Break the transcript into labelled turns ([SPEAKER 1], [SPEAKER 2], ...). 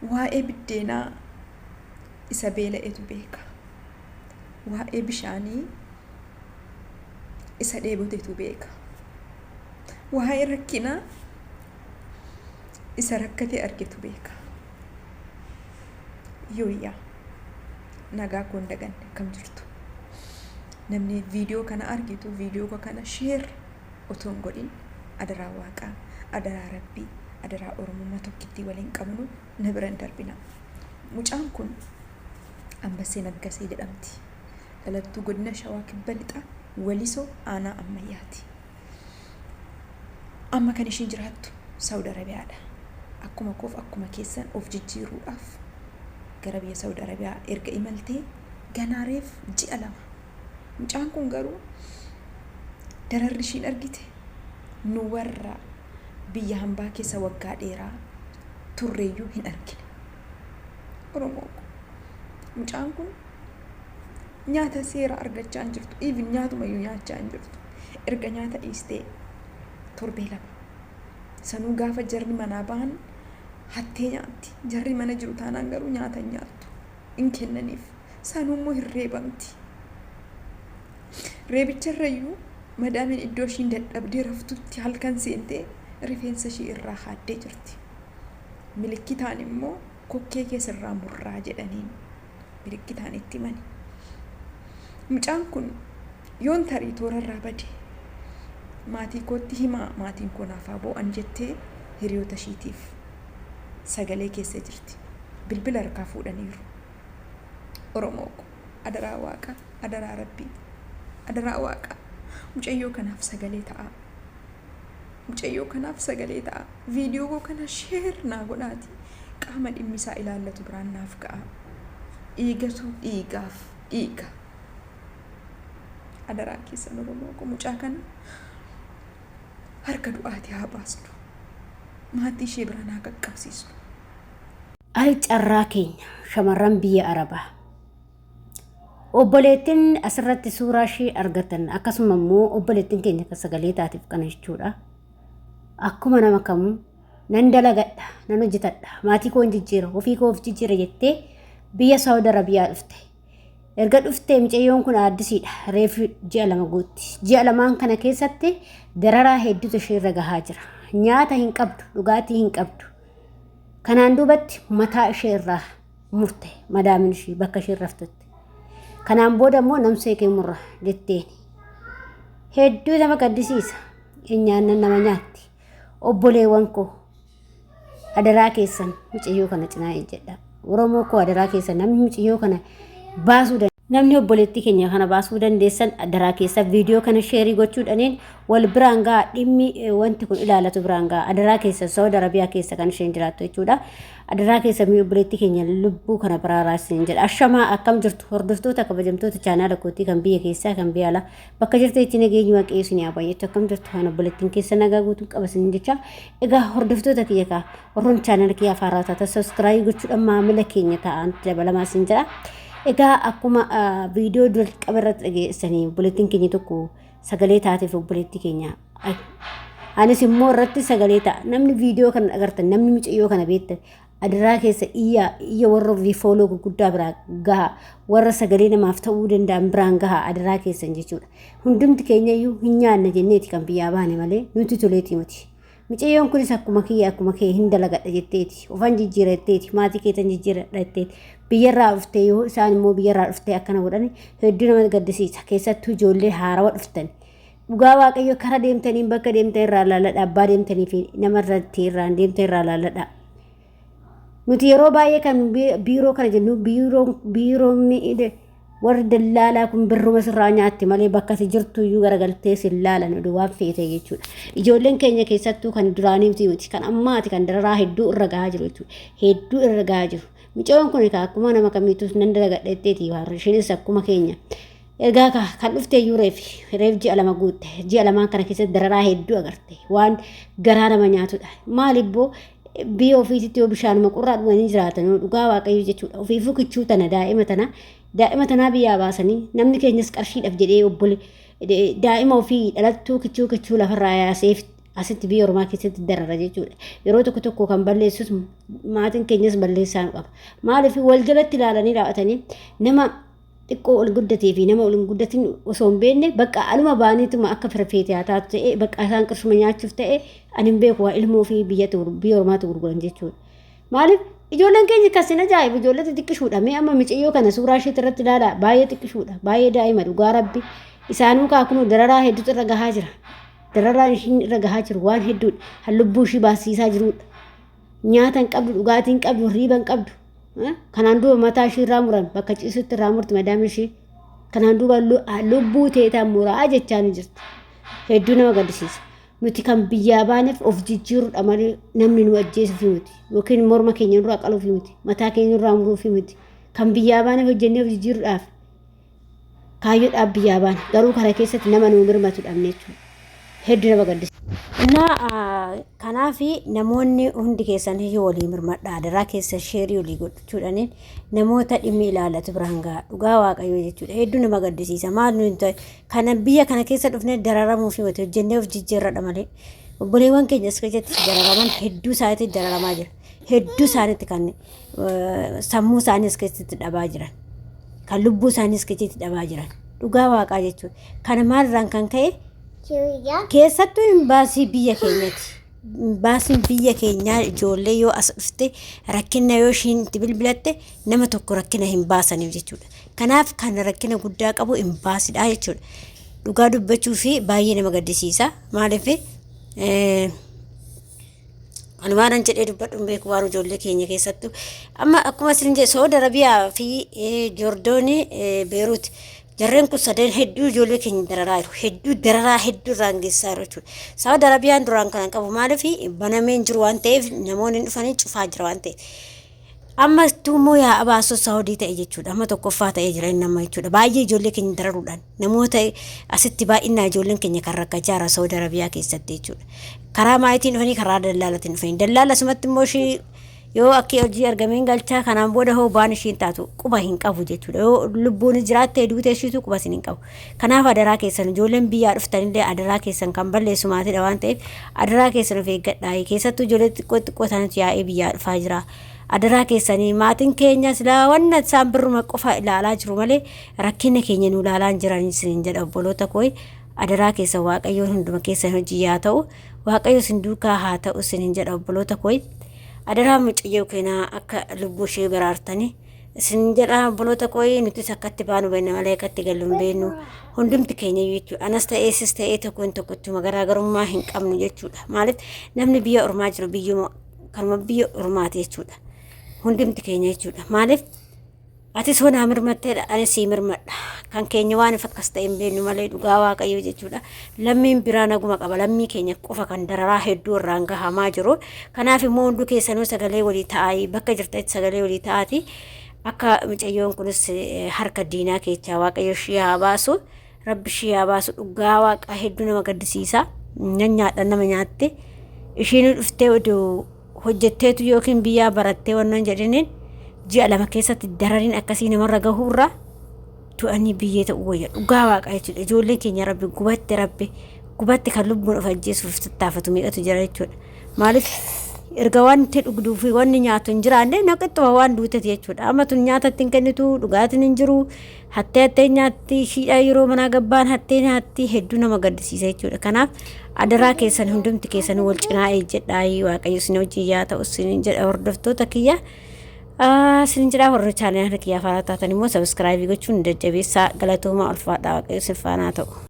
[SPEAKER 1] Waa'ee biddeenaa isa beela'etu beeka. Waa'ee bishaanii isa dheebotetu beeka. Waa'ee rakkinaa isa rakkate argetu beeka. Yooyyaa, nagaa koo hin daganne, akkam jirtu? Namni viidiyoo kana argitu viidiyoo kana share otoo hin godhin, adaraa Waaqaa, adaraa Rabbii, adaraa Oromummaa tokkittii waliin qabnu na bira hin darbina. Mucaan kun Ambassee Naggasee jedhamti. Dhalattuu godina Shawaa Kibba Lixaa, Walisoo, aanaa Ammayyaati. Amma kan ishiin jiraattu Saawud Arabiyaadha. Akkuma koof akkuma keessan of jijjiiruudhaaf gara biyya Saawud Arabiyaa erga imaltee ganaa reef ji'a 2. Mucaan kun garuu dararri ishiin argite nu warra biyya hambaa keessa waggaa dheeraa turreeyyuu hin argine. Oromoo ko, mucaan kun nyaata seera argachaa hin jirtu. Even nyaatumayyuu nyaachaa hin jirtu. Erga nyaata dhiistee torbee 2. Sanuu gaafa jarri manaa bahan hattee nyaatti. Jarri mana jiru taanaan garuu nyaata hin nyaattu. Hin kennaniif. Sanuu immoo hin reebamti. Reebicharrayyuu madaamiin iddoo ishiin dadhabdee raftutti halkan seentee rifeensa ishii irraa haaddee jirti. Milikkitaan immoo kokkee kee sirraa murraa jedhaniin milikkitaan itti himani. Mucaan kun yoon tarii toorarraa bade maatii kootti himaa, maatiin koo naaf haa boo'an jettee hiriyoota ishiitiif sagalee keessa jirti. Bilbila harkaa fuudhaniiru. Oromoo ko, adaraa Waaqaa, adaraa Rabbii, adaraa Waaqaa, mucayyoo kanaaf sagalee ta'aa. Mucayyoo kanaaf sagalee ta'aa. Viidiyoo koo kana share naa godhaati qaama dhimmi isaa ilaallatu biraan naaf ga'aa. Dhiigatu dhiigaaf dhiiga. Adaraa keessan, Oromoo ko, mucaa kana harka du'aatii haa baasnu. Maatii ishee biraan haa qaqqabsiisnu.
[SPEAKER 2] Ay carraa keenya shamarran biyya Arabaa. Obboleettiin asirratti suuraa ishee argatan, akkasuma immoo obboleettiin keenya kan sagalee taateef kana jechuudha. Akkuma nama kamuu nan dalagadha, nan hojjetadha, maatii koo hin jijjiira, ofii koo of jijjiira jettee biyya Saawud Arabiyaa dhufte. Erga dhuftee mucayyoon kun aaddisiidha. Reefu ji'a 2 guutti. Ji'a lamaan kana keessatti dararaa hedduutu ishee irra gahaa jira. Nyaata hin qabdu, dhugaatii hin qabdu. Kanaan duubatti mataa ishee irraa murte madaamin ishii bakka isheen raftutti. Kanaan booda immoo namsee kee murra jetteen. Hedduu nama gaddisiisa. Nyaannan nama nyaatti. Obboleewwan koo, adaraa keessan mucayyoo kana cinaa ejjedha. Oromoo koo, adaraa keessan namni mucayyoo kana baasuu danda'a. Namni obboleettii keenya kana baasuu dandeessan adaraa keessa viidiyoo kana share gochuudhaniin wal biraan ga'a, dhimmi wanti kun ilaalatu biraan ga'a. Adaraa keessa, Saudi Arabiyaa keessa kan isheen jiraattu jechuudha. Adaraa keessa mi obboleettii keenya lubbuu kana baraaraa isin jedha. Ashamaa, akkam jirtu hordoftoota kabajamtoota chaanaala kootii kan biyya keessaa kan biyya alaa, bakka jirtanitti nageenyi Waaqayyo isin haa baay'atu. Akkam jirtu? Kan obboleettiin keessa nagaa guutuu qaba isin jecha. Egaa hordoftoota kiyya kaa warroon chaanaala kiyya haaraa taatan subscribe gochuudhaan maamila keenya ta'an dabalamaa isin jedha. Egaa akkuma viidiyoo jalqaba irratti dhageessanii obboleettiin keenya tokko sagalee taateef obboleettii keenya. Anis immoo irratti sagalee ta'a. Namni viidiyoo kana agartan, namni mucayyoo kana beektan, adaraa keessa iyya iyya warra follow gurguddaa biraa gaha, warra sagalee namaaf ta'uu danda'an biraan gaha adaraa keessan jechuudha. Hundumti keenya iyyuu hin nyaanna jenneeti kan biyyaa baane malee nuti toleetii miti. Mucayyoon kunis akkuma kiyya akkuma kee hin dalagadha jetteeti. Ofan jijjiira jetteeti. Maatii keetan jijjiiradha jetteeti. Biyyarraa dhuftee yoo isaan immoo biyyarraa dhuftee akkana godhan hedduu nama gaddisiisa. Keessattuu ijoollee haarawa dhuftan. Dhugaa Waaqayyo, kara deemtaniin bakka deemtan irraa laalladha. Abbaa deemtanii fi nama irratti irraan deemtan irraa laalladha. Nuti yeroo baay'ee kan biiroo kana jennu, biiroon warri dallaalaa kun birruma sirraa nyaatti malee bakka ati jirtu iyyuu garagaltee sin laalan oduu waan feete jechuudha. Ijoolleen keenya keessattuu kan duraanii miti, kan ammaati kan dararaa hedduu irra gahaa jiru jechuudha. Hedduu irra gahaa jiru. Mucayyoon kun egaa akkuma nama kamiitus nan dalagadha jetteeti, isheenis akkuma keenya. Egaa kan dhufte iyyuu reef ji'a 2 guutte. Ji'a lamaan kana keessatti dararaa hedduu agarte. Waan garaa nama nyaatudha. Maalibboo biyya ofiisitti yoo bishaanuma qurraa dhuganii jiraatan, dhugaa Waaqayyo jechuudha. Ofiifuu kichuu tana daa'ima tanaa biyyaa baasanii, namni keenyas qarshiidhaaf jedhee obbole daa'ima ofii dhalattuu kichuu kichuu lafarraa yaasee Asitti biyya ormaa keessatti darara jechuudha. Yeroo tokko tokko kan balleessus maatiin keenyas balleessaa nu qaba. Maaliif wal jalatti ilaalanii raawwatanii nama xiqqoo ol guddatee fi nama ol hin guddatin osoo hin beekne bakka aluma ba'aniituma akka firfeete haa taatu ta'e bakka isaan qirshuma nyaachuuf ta'e ani hin beeku waa ilmoo fi biyyatti biyya ormaatti gurguran jechuudha. Maaliif ijoolleen keenya kan sin ajaa'ibu ijoollee xixiqqishuudha. Mee amma miciyyoo kana suuraa isheetti irratti ilaalaa baay'ee xiqqishuudha. Baay'ee daa'ima dhugaa rabbi. Isaanuu kaa kunoo dararaa hedduutu irra gahaa jira. Dararaan ishiin irra gahaa jiru waan hedduudha. Han lubbuu ishii baasisaa jirudha. Nyaata hin qabdu, dhugaatii hin qabdu, hirriiba hin qabdu. Kanaan duuba mataa ishii irraa muran bakka ciisutti irraa murti madaamni ishii. Kanaan duuba lubbuu teetaan muraa jechaa ni jirti. Hedduu nama gaddisiisa. Nuti kan biyyaa baaneef of jijjiiruudha malee namni nu ajjeesuufi miti. Yookiin morma keenya nurraa qaluufi miti. Mataa keenya nurraa muruufi miti. Kan biyyaa baaneef hojjennee of jijjiiruudhaaf. Kaayyoodhaaf biyyaa baane. Garuu kana keessatti nama nuu birmatu dhabne jechuudha. Hedduu nama gaddisiisa. Innaa kanaaf namoonni hundi keessan iyyuu walii mirmadhaa adaraa keessa sheerii walii gochuudhaan namoota dhimmi ilaallatu biraan gahaa dhugaa waaqayyoo jechuudha. Hedduu nama gaddisiisa. Maal nuyi ta'e kana biyya kana keessa dhufnee dararamuu fi miti hojjennee of jijjiirradha malee. Obboleewwan keenya as keessatti dararaman hedduu isaaniitti dararamaa jira. Hedduu isaaniitti kan sammuu isaanii as keessatti dhabaa jiran. Kan lubbuu isaanii as keessatti dhabaa jiran. Dhugaa waaqaa jechuudha. Kana maalirraan kan ka'e keessattuu imbaasii biyya keenyati. Imbaasiin biyya keenyaa ijoollee yoo as dhufte rakkina yoo ishiin itti bilbilatte nama tokko rakkina hin baasaniif jechuudha. Kanaaf kan rakkina guddaa qabu imbaasiidha jechuudha. Dhugaa dubbachuu fi baay'ee nama gaddisiisa. Maaliif ani waanan jedhee dubbadhu hin beeku waan ijoollee keenya keessattuu. Amma akkuma isin jedhe Saudi Arabiyaa fi Joordoonii Beeruut jarreen kun sadeen hedduu ijoollee keenya dararaa jiru. Hedduu dararaa hedduu irraan geessisaa jiru jechuudha. Saudi Arabiyaan duraan kana qabu maaliif banamee hin jiru waan ta'eef namoonni dhufanii cufaa jira waan ta'eef. Amma immoo yaa abaasoo Saawudii ta'e jechuudha. Amma tokkoffaa ta'ee jira inni amma jechuudha. Baay'ee ijoollee keenya dararuudhaan namoota asitti baay'inaa ijoolleen keenya kan rakkachaa jira Saawud Arabiyaa keessatti jechuudha. Karaa maayitiin dhufanii karaa dallaalatiin dhufanii. Dallaala asumatti immoo ishii yoo akki hojii argameen galchaa kanaan booda hoo baan ishiin taatu quba hin qabu jechuudha. Yoo lubbuun jiraatte duute ishiitu quba isin hin qabu. Kanaaf adaraa keessan ijoolleen biyyaa dhuftanillee adaraa keessan kan balleessu maatiidha waan ta'eef adaraa keessan of eeggadhaa. Keessattuu ijoollee xixiqqoo xixiqqoo isaaniitu yaa'ee biyyaa dhufaa jira. Adaraa keessanii maatiin keenya silaa wanna isaan birruma qofa ilaalaa jiru malee rakkina keenya nu ilaalaa hin jiran isiniin jedha obboloota koo. Adaraa keessan Waaqayyoon hunduma keessan hojii yaa ta'u. Waaqayyo isin duukaa haa ta'u isiniin jedha obboloota koo. Adaraa mucayyoo keenaa akka lubbuu ishee baraartanii isin jedha obboloota koo nutis akkatti baanu beekna malee akkatti gallu hin beeknu hundumti keenya jechuudha. Anas ta'ee sis ta'ee tokkoon tokkottuma garaagarummaa hin qabnu jechuudha. Maaliif namni biyya ormaa jiru biyyuma kanuma biyya ormaati jechuudha. Hundumti keenya jechuudha. Maaliif atis hoo naa mirmatteedha anis sii mirmadha. Kan keenya waan akkas ta'e hin beeknu malee dhugaa waaqayyoo jechuudha. Lammiin biraa naguma qaba. Lammii keenya qofa kan dararaa hedduu irraan gahamaa jiru. Kanaaf immoo hunduu keessanuu sagalee walii ta'aa bakka jirtanitti sagalee walii ta'aati. Akka mucayyoon kunis harka diinaa keessaa waaqayyo ishii haa baasu. Rabbi ishii haa baasu dhugaa waaqa hedduu nama gaddisiisa. Nyaadha nama nyaatte. Ishiin dhuftee oduu hojjetteetu yookiin biyyaa barattee wannan jedhiniin ji'a 2 keessatti darariin akkasii namarra gahuurra du'anii biyyee ta'uu wayya dhugaa waaqa jechuudha. Ijoolleen keenya rabbi gubatte rabbi gubatte kan lubbuun of ajjeesuuf tattaafatu meeqatu jira jechuudha. Maaliif erga wanti dhugduu fi wanni nyaatu hin jiraanne naqixxuma waan duuteti jechuudha. Amma tun nyaata ittiin kennitu dhugaatiin hin jiru hattee hattee nyaatti ishiidha yeroo manaa gabbaan hattee nyaatti hedduu nama gaddisiisa jechuudha. Kanaaf adaraa keessan hundumti keessan wal cinaa ejjedhaa waaqayyo isin hojii yaa ta'u isin jedha hordoftoota kiyya. Isin jedha warra chaanaalii kiyyaa faaraa taatan immoo sabiskiraayibii gochuun jajjabeessaa galatoomaa ulfaadhaa waaqayyo isin faanaa ta'u.